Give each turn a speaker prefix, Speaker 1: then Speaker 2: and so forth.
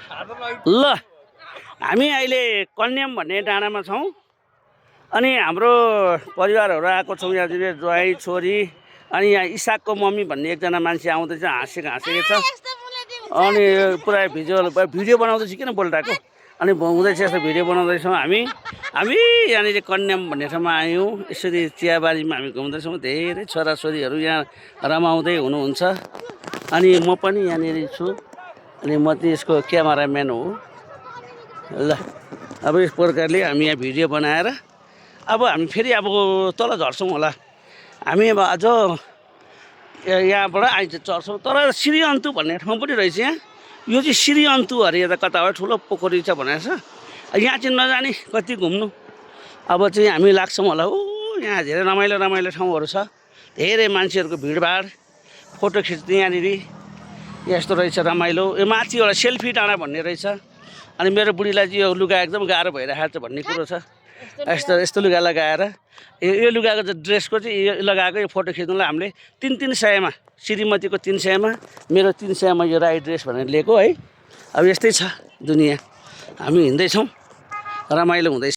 Speaker 1: ल हामी अहिले कन्याम भन्ने डाँडामा छौँ अनि हाम्रो परिवारहरू आएको छौँ यहाँ ज्वाइँ छोरी अनि यहाँ इसाकको मम्मी भन्ने एकजना मान्छे आउँदैछ हाँसेको छ अनि पुरा भिडियो बनाउँदैछ किन बोलिरहेको अनि हुँदैछ यस्तो भिडियो बनाउँदैछौँ हामी यहाँनिर कन्याम भन्ने ठाउँमा आयौँ यसरी चियाबारीमा हामी घुम्दैछौँ धेरै छोराछोरीहरू यहाँ रमाउँदै हुनुहुन्छ अनि म पनि यहाँनिर छु अनि म चाहिँ यसको क्यामेराम्यान हो ल अब यस प्रकारले हामी यहाँ भिडियो बनाएर अब हामी फेरि अब तल झर्छौँ होला हामी अब अझ यहाँबाट आइज चढ्छौँ तर श्रीअन्तु भन्ने ठाउँ पनि रहेछ यहाँ यो चाहिँ श्रीअन्तु अरे यता कता हो ठुलो पोखरी छ भनेर छ यहाँ चाहिँ नजाने कति घुम्नु अब चाहिँ हामी लाग्छौँ होला यहाँ धेरै रमाइलो ठाउँहरू छ धेरै मान्छेहरूको भिडभाड फोटो खिच्ने यहाँनिर यस्तो रहेछ रमाइलो यो माथि एउटा सेल्फी डाँडा भन्ने रहेछ अनि मेरो बुढीलाई चाहिँ यो लुगा एकदम गाह्रो भइरहेको छ भन्ने कुरो छ यस्तो लुगा लगाएर यो लुगाको चाहिँ ड्रेसको चाहिँ यो लगाएको यो फोटो खिच्नुलाई हामीले 300-300मा श्रीमतीको 300मा मेरो 300मा यो राई ड्रेस भनेर लिएको है अब यस्तै छ दुनियाँ हामी हिँड्दैछौँ रमाइलो हुँदैछ